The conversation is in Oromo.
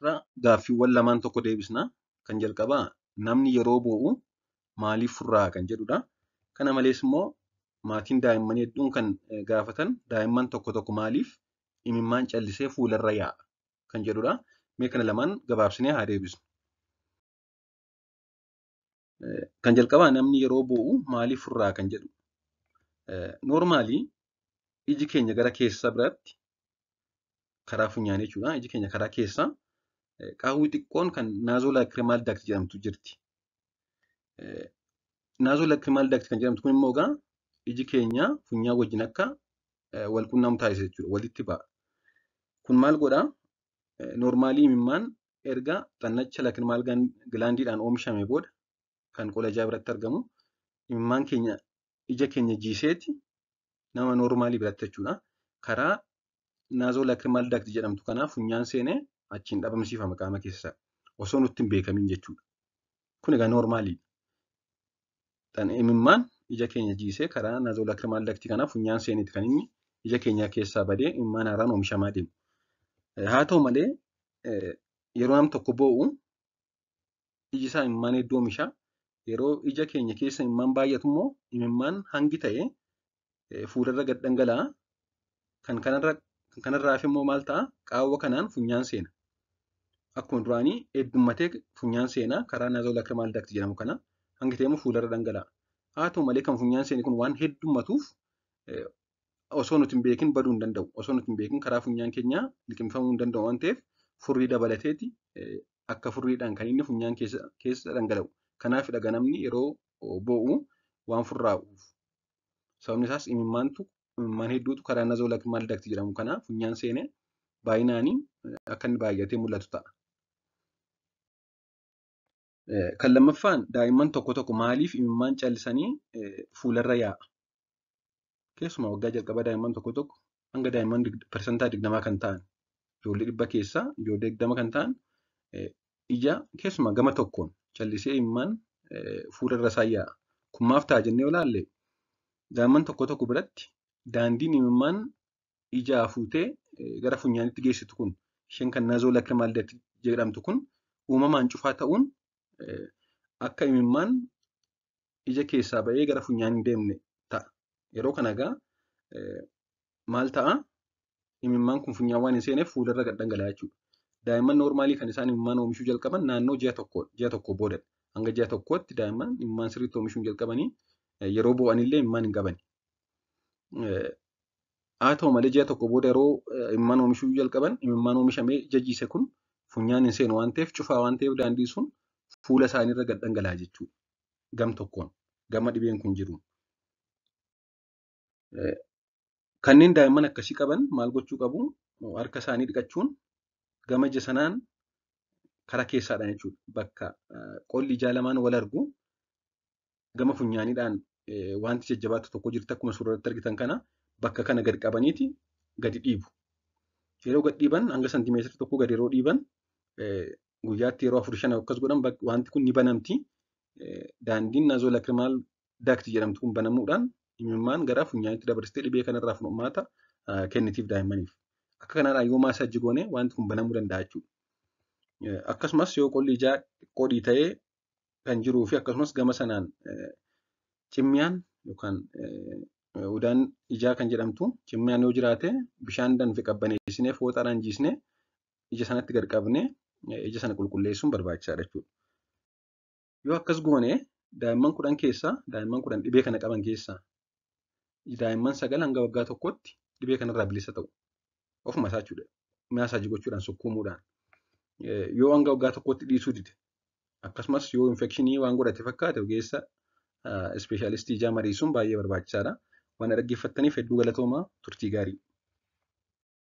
Har'a gaaffiiwwan lamaan tokko deebisna. Kan jalqabaa namni yeroo boo'u maaliif furraa'a kan jedhudha. Kana malees immoo maatiin daa'immanii hedduun kan gaafatan daa'imman tokko tokko maaliif imimmaan callisee fuularra yaa'a kan jedhudha. Mee kana lamaan gabaabsinee haa deebisnu. Kan jalqabaa namni yeroo boo'u maaliif furraa'a kan jedhu. Noormaalii iji keenya gara keessaa biraatti karaa funyaanii jechuudha. Iji keenya karaa keessaa qaawwi xiqqoon kan naazolaakrimaal duct jedhamtu jirti. Naazolaakrimaal duct kan jedhamtu kun immoo egaa iji keenya funyaan wajjin akka wal quunnamu taasisa jechuudha. Walitti ba'a. Kun maal godhaa? Noormaalii imimmaan erga xannacha laakrimaal gilaandiidhaan oomishame booda kan qola ijaa biratti argamu imimmaan keenya ija keenya jiiseeti nama noormaalii biratti jechuudha. Karaa naazolaakrimaal duct jedhamtu kanaa funyaan seenee achiin dhabamsiifama qaama keessaa osoo nutti hin beekamiin jechuudha. Kun egaa noormaaliidha. Imimmaan ija keenya jiisee karaa naazolaakrimaal duct kanaa funyaan seeneeti kan inni ija keenya keessaa badee imimmaan haaraan oomishamaa deemu. Haa ta'u malee yeroo nam tokko boo'u iji isaa imimmaan hedduu oomisha. Yeroo ija keenya keessa imimmaan baay'atu immoo imimmaan hangi ta'e fuularra gad dhangala'a. Kan kanarraa hafe immoo maal ta'a? Qaawwa kanaan funyaan seena. Akkuma duraanii heddummatee funyaan seena karaa naazolaakrimaal duct jedhamu kana hangi ta'e immoo fuularra dhangala'a. Haa ta'u malee kan funyaan seene kun waan heddummatuuf osoo nuti hin beekin baduu hin danda'u. Osoo nuti hin beekin karaa funyaan keenyaa liqimfamuu hin danda'u waan ta'eef furrii dabalateeti akka furriidhaan kan inni funyaan keessa dhangala'u. Kanaafidha namni yeroo boo'u waan furraa'uuf. Sababni isaas imimmaan hedduutu karaa naazolaakrimaal duct jedhamu kana funyaan seenee baay'inaanii akka inni baay'atee mul'atu ta'a. Kan lammaffaan daa'imman tokko tokko maaliif imimmaan callisanii fuularra yaa'a? Keessumaa waggaa jalqabaa daa'imman tokko tokko hanga daa'imman 20% kan ta'an ijoollee 100 keessaa ijoollee 20 kan ta'an ija keessumaa gama tokkoon callisee imimmaan fuularra isaan yaa'a. Kun maaf ta'a jennee yoo ilaalle daa'imman tokko tokko biratti daandiin imimmaan ijaa fuutee gara funyaanitti geessitu kun isheen kan naazolaakrimaal duct jedhamtu kun uumamaan cufaa ta'uun akka imimmaan ija keessaa ba'ee gara funyaan hin deemne ta'a. Yeroo kana egaa maal ta'a? Imimmaan kun funyaan waan hin seeneef fuularra gad dhangala'a jechuudha. Daa'imman noormaalii kan isaan imimmaan oomishuu jalqaban naannoo ji'a tokko boodadha. Hanga ji'a tokkootti daa'imman imimmaan sirriitti oomishuu jalqabanii yeroo boo'anillee imimmaan hin qabani. Haa ta'u malee ji'a tokko booda yeroo imimmaan oomishuu jalqaban imimmaan oomishamee ija jiise kun funyaan hin seenu waan ta'eef cufaa waan ta'eef daandiin sun fuula isaaniirra gad dhangala'a jechuudha. Gam tokkoon gama dhibeen kun jiru. Kanneen daa'imman akkasii qaban maal gochuu qabu? Harka isaanii dhiqachuun gama ija sanaan karaa keessaadhaan jechuudha. Bakka qolli ijaa lamaan wal argu gama funyaaniidhaan wanti jajjabaatu tokko jirti akkuma suuraa irratti argitan kana bakka kana gad qabaniiti gadi dhiibu. Yeroo gad dhiiban hanga santimeetira tokko gadi yeroo dhiiban guyyaatti yeroo 4-5 akkas godhan wanti kun ni banamti. Daandiin naazolaakrimaal duct jedhamtu kun banamuudhaan imimmaan gara funyaanitti dabarsitee dhibee kanarraa furmaata kennitiif daa'immaniif. Akka kanaadhaan yoo maasaajii goone wanti kun banamuu danda'a jechuudha. Akkasumas yoo qolli ijaa xiqqoo dhiita'ee kan jiruu fi akkasumas gama sanaan cimmiyaan yookaan udaan ijaa kan jedhamtu cimmiyaan yoo jiraate bishaan danfe qabbaneessinee fooxaadhaan jiisnee ija sanatti gad qabnee ija sana qulqulleessuun barbaachisaadha jechuudha. Yoo akkas goone daa'imman 10 keessaa daa'imman 10 dhibee kana qaban keessaa daa'imman 9 hanga waggaa tokkootti dhibee kanarraa bilisa ta'u. Ofuma isaa jechuudha. Maasaajii gochuudhaan sukkuumuudhaan. Yoo hanga waggaa tokkootti dhiisuu dide akkasumas yoo infekshinii waan godhate fakkaate ogeessa ispeeshaalistii ijaa mariisuun baay'ee barbaachisaadha. Waan dhaggeeffattaniif hedduu galatoomaa turtii gaarii.